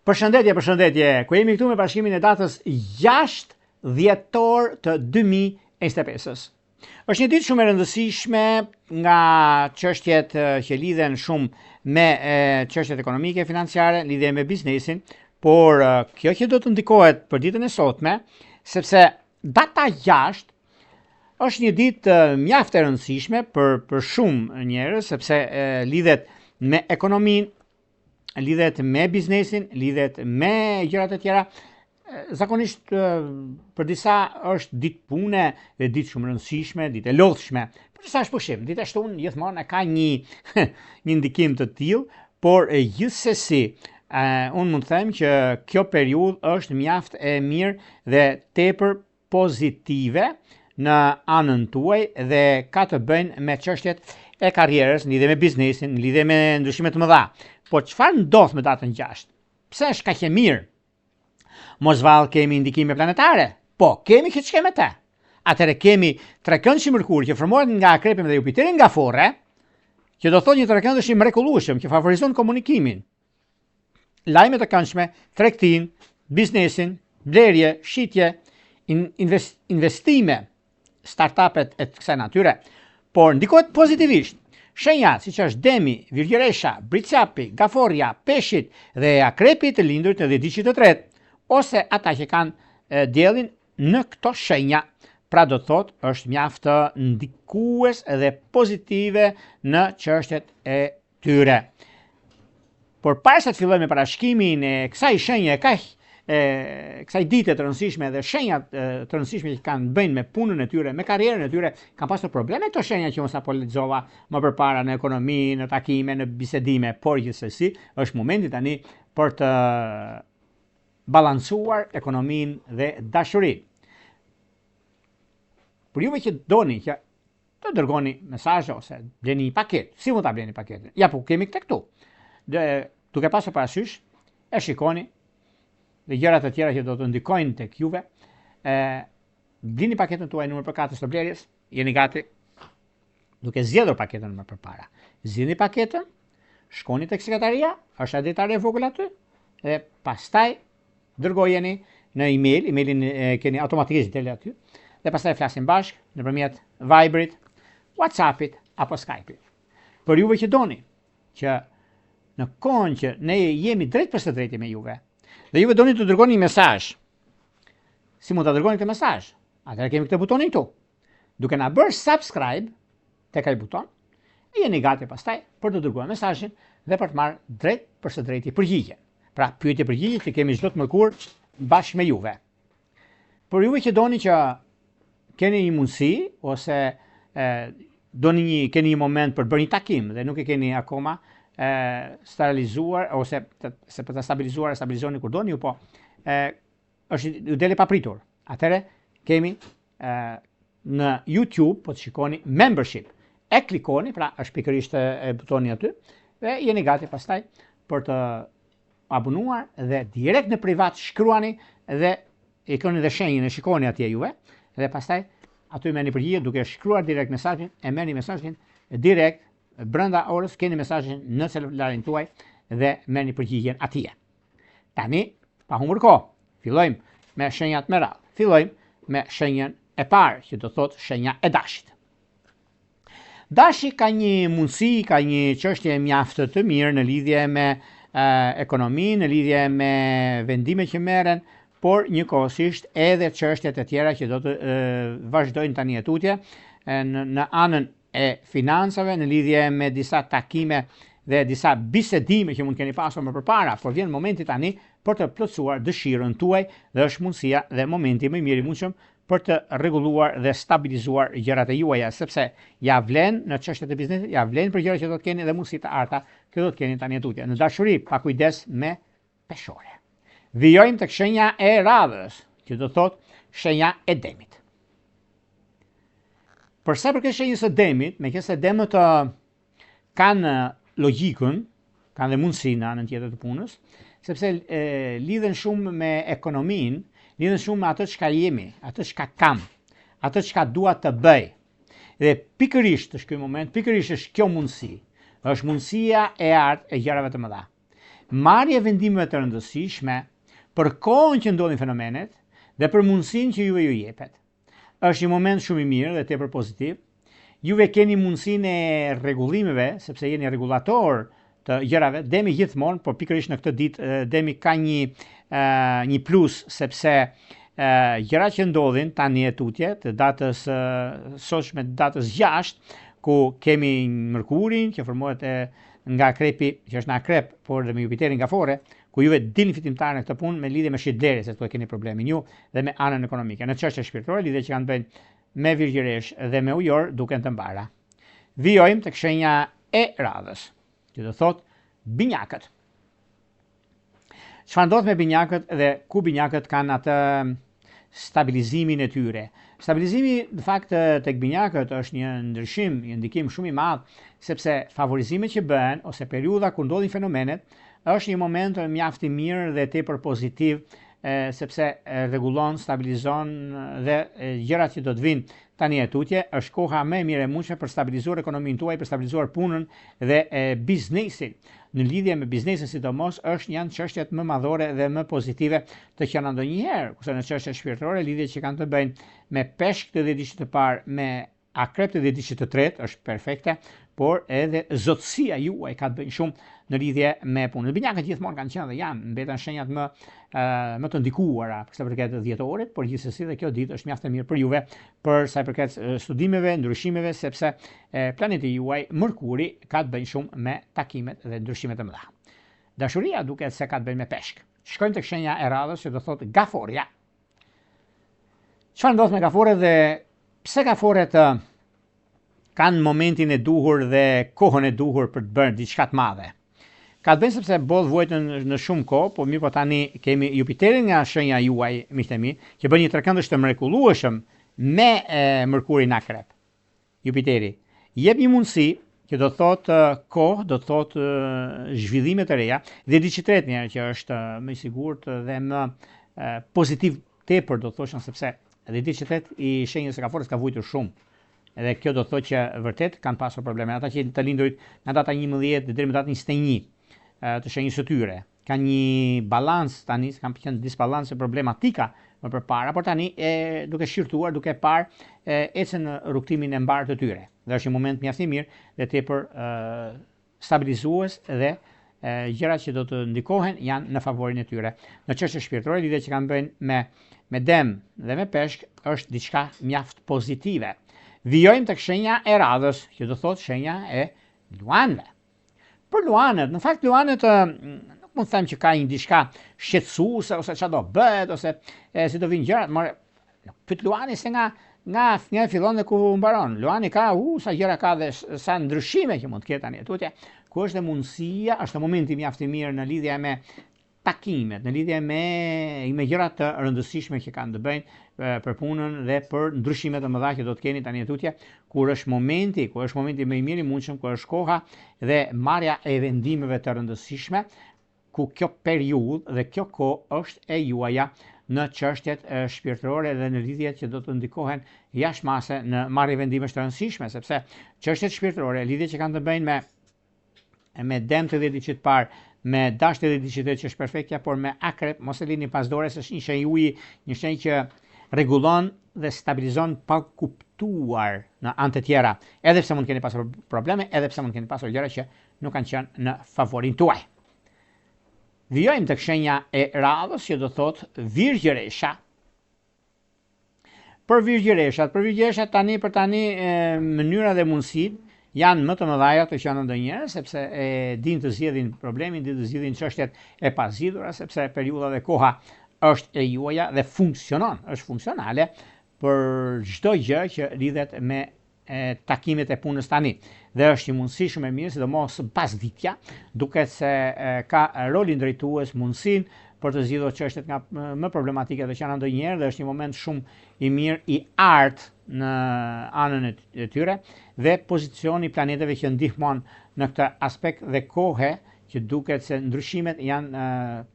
Përshëndetje, përshëndetje. Ku jemi këtu me parashikimin e datës 6 dhjetor të 2025-ës. Është një ditë shumë e rëndësishme nga çështjet që lidhen shumë me çështjet ekonomike, financiare, lidhje me biznesin, por kjo që do të ndikohet për ditën e sotme, sepse data 6 është një ditë mjaft e rëndësishme për për shumë njerëz, sepse lidhet me ekonominë, lidhet me biznesin, lidhet me gjërat e tjera. Zakonisht për disa është ditë pune dhe ditë shumë e rëndësishme, ditë e lodhshme. Për disa është pushim, ditë e shtunë gjithmonë e ka një një ndikim të tillë, por gjithsesi unë mund të them që kjo periudhë është mjaft e mirë dhe tepër pozitive në anën tuaj dhe ka të bëjnë me çështjet e karrierës, në lidhje me biznesin, në lidhje me ndryshime të mëdha. Po çfarë ndodh me datën 6? Pse është kaq e mirë? Mos vallë kemi ndikime planetare? Po, kemi që ç'ke me të. Atëherë kemi trekëndëshi Mërkur që formohet nga Akrepi dhe Jupiteri në Gaforre, që do thotë një trekëndësh i mrekullueshëm që favorizon komunikimin. Lajme të këndshme, tregtinë, biznesin, blerje, shitje, investime, startupet e kësaj natyre, por ndikohet pozitivisht. Shenja siç është Demi, Virgjëresha, Bricjapi, Gaforrja, Peshqit dhe Akrepi të lindurit në dhjetëditëshit të tretë, ose ata që kanë diellin në këto shenja, pra do të thotë është mjaft ndikues dhe pozitive në çështjet e tyre. Por para se të fillojmë me parashikimin e kësaj shenje kaq e kësaj dite të rëndësishme dhe shenjat të rëndësishme që kanë të bëjnë me punën e tyre, me karrierën e tyre, kanë pasur probleme këto shenja që unë sapo lexova më përpara në ekonomi, në takime, në bisedime, por gjithsesi është momenti tani për të balancuar ekonominë dhe dashurinë. Për juve që doni që të dërgoni mesazhe ose bleni një paketë. Si mund ta bleni paketën? Ja po kemi këtë këtu. Dhe duke pasur parasysh, e shikoni dhe gjëra të tjera që do të ndikojnë tek juve. Ë blini paketën tuaj numër përkatës të blerjes, jeni gati duke zgjedhur paketën më përpara. Zgjidhni paketën, shkoni tek sekretaria, është ajo dritare e vogël aty dhe pastaj Dërgojeni në email, emailin e keni automatikisht del aty dhe pastaj flasim bashkë nëpërmjet Viberit, WhatsAppit apo Skype-it. Për juve që doni që në kohën që ne jemi drejt për së drejti me juve dhe juve doni të dërgoni një mesazh. Si mund ta dërgoni këtë mesazh? Atëherë kemi këtë butonin këtu. Duke na bërë subscribe tek ai buton, jeni gati pastaj për të dërguar mesazhin dhe për të marrë drejt për së drejti përgjigjen. Pra, pyetje përgjigje që kemi çdo të mërkurë bashkë me juve. Për juve që doni që keni një mundësi ose e, doni një keni një moment për të bërë një takim dhe nuk e keni akoma e stabilizuar ose të, se për ta stabilizuar e stabilizoni kur doni ju po e është ju del e papritur. Atëherë kemi e, në YouTube po të shikoni membership. E klikoni, pra është pikërisht e butoni aty dhe jeni gati pastaj për të abonuar dhe direkt në privat shkruani dhe i keni dhe shenjën e shikoni atje juve dhe pastaj aty merrni përgjigje duke shkruar direkt mesazhin e merrni mesazhin direkt brenda orës keni mesazhin në celularin tuaj dhe merrni përgjigjen atje. Tani, pa humbur kohë, fillojmë me shenjat me radhë. Fillojmë me shenjën e parë, që do thotë shenja e dashit. Dashi ka një mundësi, ka një çështje mjaft të mirë në lidhje me ekonominë, në lidhje me vendime që merren, por njëkohësisht edhe çështjet e tjera që do të e, vazhdojnë tani e tutje në, në anën e financave, në lidhje me disa takime dhe disa bisedime që mund të keni pasur më përpara, por vjen momenti tani për të plotësuar dëshirën tuaj dhe është mundësia dhe momenti më i mirë i mundshëm për të rregulluar dhe stabilizuar gjërat e juaja, sepse ja vlen në çështjet e biznesit, ja vlen për gjërat që do të keni dhe mundësi të arta që do të keni tani e tutje. Në dashuri, pa kujdes me peshore. Vijojmë tek shenja e radhës, që do thotë shenja e demit. Për sa i përket shenjës së demit, meqenëse demët kanë logjikën, kanë dhe mundësinë në anën tjetër të punës, sepse e, lidhen shumë me ekonominë, lidhen shumë me atë çka jemi, atë çka kam, atë çka dua të bëj. Dhe pikërisht është ky moment, pikërisht është kjo mundësi. Është mundësia e artë e gjërave të mëdha. Marrje e vendimeve të rëndësishme për kohën që ndodhin fenomenet dhe për mundësinë që juve ju jepet. Është një moment shumë i mirë dhe tepër pozitiv. Juve keni mundësinë e rregullimeve, sepse jeni rregullator të gjërave. Demi gjithmonë, por pikërisht në këtë ditë Demi ka një një plus sepse gjërat që ndodhin tani e tutje të datës sotshme të datës 6, ku kemi Mërkurin që formohet e, nga Akrepi, që është në Akrep, por dhe me Jupiterin Gaforre, ku juve dilni fitimtar në këtë punë me lidhje me shitblerje, se këtu e keni problemin ju dhe me anën ekonomike. Në çështje shpirtërore, lidhje që kanë të bëjnë me virgjëresh dhe me ujor duken të mbara. Vijojmë tek shenja e radhës, që do thotë binjakët. Çfarë ndodh me binjakët dhe ku binjakët kanë atë stabilizimin e tyre. Stabilizimi në fakt tek binjakët është një ndryshim, një ndikim shumë i madh, sepse favorizimet që bëhen ose periudha kur ndodhin fenomenet është një moment mjaft i mirë dhe tepër pozitiv sepse rregullon, stabilizon dhe gjërat që do të vinë tani e tutje, është koha më e mirë e mundshme për stabilizuar ekonominë tuaj, për stabilizuar punën dhe e, biznesin. Në lidhje me biznesin sidomos është janë çështjet më madhore dhe më pozitive të qena ndonjëherë, kurse në çështje shpirtërore lidhjet që kanë të bëjnë me peshk të dhjetëditëshit të parë, me akrep të dhjetëditëshit të tretë është perfekte, por edhe zotësia juaj ka të bëjë shumë në lidhje me punën. Binjakët gjithmonë kanë qenë dhe janë, mbeten shenjat më më të ndikuara për sa i përket dhjetorit, por gjithsesi dhe kjo ditë është mjaft e mirë për juve për sa i përket studimeve, ndryshimeve, sepse planeti juaj Mërkuri ka të bëjë shumë me takimet dhe ndryshimet e mëdha. Dashuria duket se ka të bëjë me peshk. Shkojmë tek shenja e radhës që do thotë gaforja. Çfarë ndodh me gaforet dhe pse gaforet kanë momentin e duhur dhe kohën e duhur për të bërë diçka të madhe? Ka të bëjë sepse boll vuajtën në shumë kohë, po mirë po tani kemi Jupiterin nga shenja juaj, miqtë e mi, që bën një trekëndësh të mrekullueshëm me e, Mërkurin në Akrep. Jupiteri jep një mundësi që do të thotë kohë, do të thotë zhvillime të reja dhe diçka tjetër njëherë që është më i sigurt dhe më pozitiv tepër do të thosha sepse edhe diçka tjetër i shenjës së gaforës ka vuajtur shumë. Edhe kjo do të thotë që vërtet kanë pasur probleme. Ata që të lindurit nga data 11 deri më datën 21 të shenjës së tyre kanë një balancë tani, se kanë qenë disbalancë problematika më përpara, por tani e duke shqyrtuar, duke parë e ecën në rrugëtimin e mbarë të tyre. Dhe është një moment mjaft i mirë dhe tepër stabilizues dhe gjërat që do të ndikohen janë në favorin e tyre. Në çështje shpirtërore, lidhjet që kanë të bëjnë me me dem dhe me peshk është diçka mjaft pozitive. Vijojmë tek shenja e radhës, që do thotë shenja e luanëve. Për luanët, në fakt luanët nuk mund të them që ka një diçka shqetësuese ose çfarë do bëhet ose e, si do vinë gjërat, more nuk pyet luani se nga nga nga fillon dhe ku mbaron. Luani ka u sa gjëra ka dhe sa ndryshime që mund të ketë tani e tutje, ku është dhe mundësia, është momenti mjaft i mirë në lidhje me takimet, në lidhje me me gjëra të rëndësishme që kanë të bëjnë për punën dhe për ndryshimet e mëdha që do të keni tani e tutje, kur është momenti, kur është momenti më i mirë i mundshëm, kur është koha dhe marrja e vendimeve të rëndësishme, ku kjo periudhë dhe kjo kohë është e juaja në çështjet shpirtërore dhe në lidhjet që do të ndikohen jashtë mase në marrje vendimesh të rëndësishme, sepse çështjet shpirtërore, lidhjet që kanë të bëjnë me me dem të dhjetëditëshit të parë, me dash të dhjetëditëshit të tretë që është perfektja, por me akrep mos e lini pas dore se është një shenjë uji, një shenjë që rregullon dhe stabilizon pa kuptuar në anë të tjera, edhe pse mund të keni pasur probleme, edhe pse mund të keni pasur gjëra që nuk kanë qenë në favorin tuaj. Vijojmë tek shenja e radhës që do thotë Virgjëresha. Për virgjëreshat, për virgjëreshat tani për tani e, mënyra dhe mundësitë janë më të mëdhaja të qenë ndonjëherë, sepse e dinë të zgjidhin problemin, dinë të zgjidhin çështjet e pazgjidhura, sepse periudha dhe koha është e juaja dhe funksionon, është funksionale për çdo gjë që lidhet me e takimet e punës tani. Dhe është një mundësi shumë e mirë, sidomos pasditja, duket se e, ka rolin drejtues, mundësinë për të zgjidhur çështjet nga më problematike të qena ndonjëherë dhe është një moment shumë i mirë i artë në anën e tyre dhe pozicioni i planeteve që ndihmon në këtë aspekt dhe kohe që duket se ndryshimet janë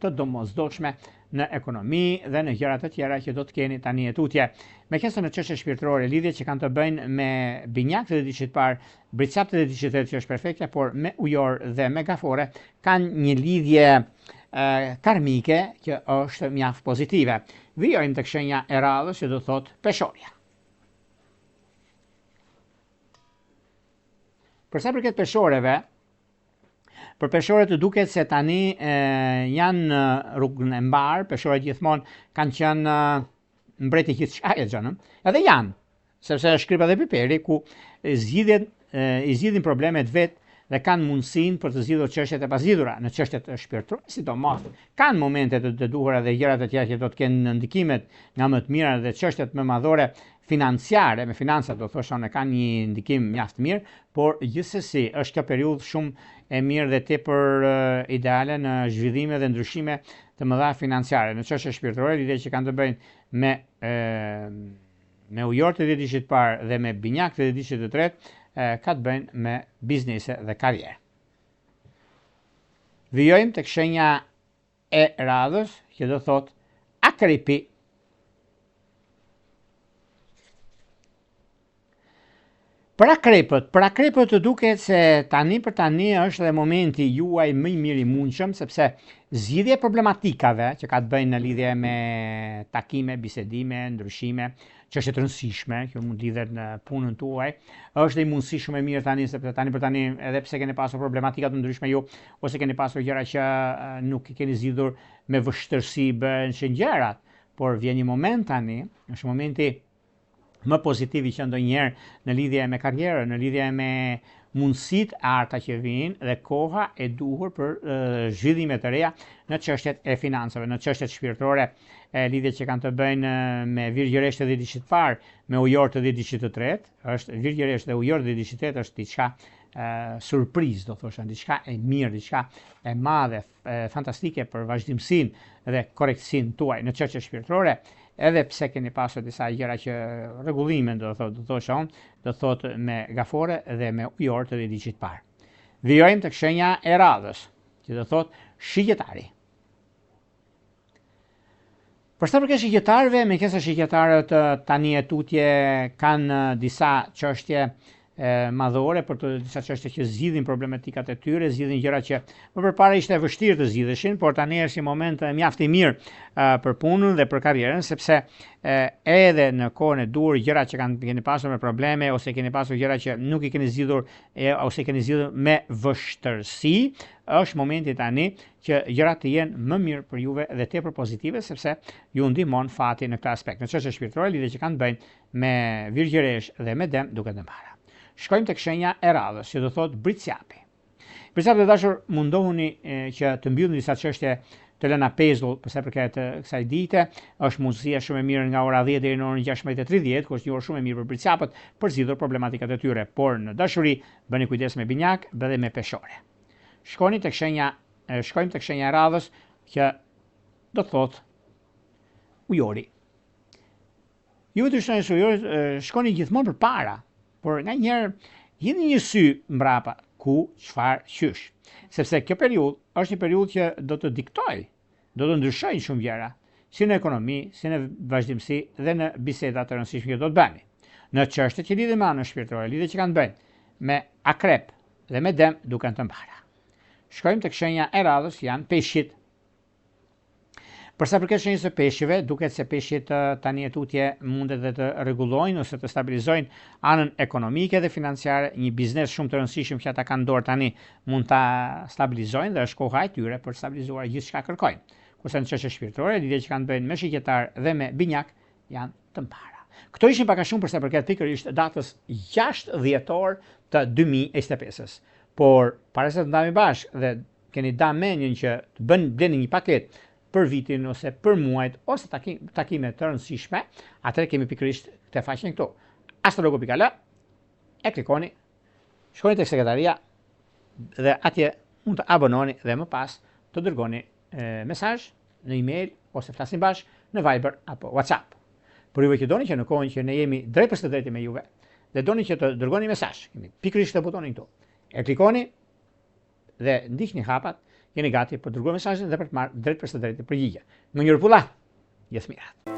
të domosdoshme në ekonomi dhe në gjëra të tjera që do të keni tani e tutje. Meqenëse në çështje shpirtërore, lidhje që kanë të bëjnë me binjakët e dhjetëditëshit të parë, bricjapët e dhjetëditëshit të tretë që është perfekte, por me ujor dhe me gafore kanë një lidhje karmike që është mjaft pozitive. Vijojmë tek shenja e radhës që do thotë peshorja. Për sa përket peshoreve, për peshoret të duket se tani e, janë në rrugën e mbarë, peshoret gjithmonë kanë qenë mbreti gjithçka e gjënë, edhe janë, sepse është kripa dhe piperi ku zgjidhjen i zgjidhin problemet vetë dhe kanë mundësinë për të zgjidhur çështjet e pazgjidhura në çështjet shpirtërore, sidomos kanë momente të, të duhura dhe gjëra të tjera që do të kenë ndikimet nga më të mira dhe çështjet më madhore financiare, me financat do thosha unë kanë një ndikim mjaft mirë, por gjithsesi është kjo periudhë shumë e mirë dhe tepër ideale në zhvillime dhe ndryshime të mëdha financiare, në çështje shpirtërore, lidhje që kanë të bëjnë me e, me ujor të dhjetëditëshit të parë dhe me binjak të dhjetëditëshit të tretë, ka të bëjnë me biznese dhe karrierë. Vijojmë tek shenja e radhës, që do thotë akrepi. Për akrepët, për akrepët të duket se tani për tani është dhe momenti juaj më i mirë i mundshëm, sepse zgjidhja e problematikave që ka të bëjnë në lidhje me takime, bisedime, ndryshime, çështje të rëndësishme që mund lidhet në punën tuaj, është një mundësi shumë e mirë tani sepse tani për tani edhe pse keni pasur problematika të ndryshme ju ose keni pasur gjëra që nuk i keni zgjidhur me vështirësi bëhen gjërat, por vjen një moment tani, është momenti më pozitiv i qenë ndonjëherë në lidhje me karrierën, në lidhje me mundësitë e arta që vijnë dhe koha e duhur për zhvillime të reja në çështjet e financave, në çështjet shpirtërore, e lidhjet që kanë të bëjnë me virgjëreshë të dhjetëditëshit të parë, me ujor të dhjetëditëshit të tretë, është virgjëreshë dhe ujor të dhjetëditëshit të tretë është diçka surprizë, do thosha, diçka e mirë, diçka e madhe, fantastike për vazhdimësinë dhe korrektësinë tuaj në çështje shpirtërore, edhe pse keni pasur disa gjëra që rregullime do thotë, do thosha unë, do thotë me gafore dhe me ujor të dhjetëditëshit të parë. Vijojmë tek shenja e radhës, që do thotë shigjetari. Për sa përket shigjetarëve, meqenëse shigjetarët tani e tutje kanë disa çështje madhore për të disa çështje që zgjidhin problematikat e tyre, zgjidhin gjëra që më përpara ishte e vështirë të zgjidheshin, por tani është një moment mjaft i mirë për punën dhe për karrierën, sepse edhe në kohën e duhur gjëra që kanë keni pasur me probleme ose keni pasur gjëra që nuk i keni zgjidhur e, ose i keni zgjidhur me vështirësi, është momenti tani që gjërat të jenë më mirë për juve dhe tepër pozitive sepse ju ndihmon fati në këtë aspekt. Në çështje shpirtërore lidhje që kanë të bëjnë me virgjëreshë dhe me dem duket e mbara. Shkojmë tek shenja e radhës, që do thotë bricjapi. Bricjapi të dashur, mundohuni që të mbyllni disa çështje të lëna pezull për sa i përket kësaj dite, është mundësia shumë e mirë nga ora 10 deri në orën 16:30, ku është një orë shumë e mirë për bricjapët për zgjidhur problematikat e tyre, por në dashuri bëni kujdes me binjak dhe me peshore. Shkoni tek shenja, shkojmë tek shenja e radhës që do të thotë ujori. Ju të shenjës ujori shkoni gjithmonë përpara, por nganjëherë hidhni një sy mbrapa ku, çfarë, qysh. Sepse kjo periudhë është një periudhë që do të diktojë, do të ndryshojnë shumë gjëra, si në ekonomi, si në vazhdimësi dhe në biseda të rëndësishme që do të bëni. Në çështjet që lidhen me anën shpirtërore, lidhje që kanë të bëjnë me akrep dhe me dem duken të mbara. Shkojmë tek shenja e radhës janë peshqit. Për sa përket shenjës së peshqve, duket se peshqit tani e tutje mundet dhe të rregullojnë ose të stabilizojnë anën ekonomike dhe financiare, një biznes shumë të rëndësishëm që ata kanë në dorë tani mund ta stabilizojnë dhe është koha e tyre për të stabilizuar gjithçka kërkojnë. Kurse në çështje shpirtërore, lidhjet që kanë të bëjnë me shigjetar dhe me binjak janë të mbara. Këto ishin pak a shumë për sa përket pikërisht datës 6 dhjetor të 2025-s. Por para se të ndahemi bashkë dhe keni da mendjen që të bën bleni një paketë për vitin ose për muajt ose takim, takime të rëndësishme, atëherë kemi pikërisht këtë faqen këtu. astrologu.al e klikoni, shkoni tek sekretaria dhe atje mund të abononi dhe më pas të dërgoni e, mesazh në email ose flasim bashkë në Viber apo WhatsApp. Për juve që doni që në kohën që ne jemi drejt për së drejti me juve dhe doni që të dërgoni mesazh, kemi pikërisht këtë butonin këtu. E klikoni dhe ndiqni hapat Jeni gati për të dërguar mesazhin dhe për të marrë drejtpërsëdrejti përgjigje. Më njërë pula, gjithë mirat.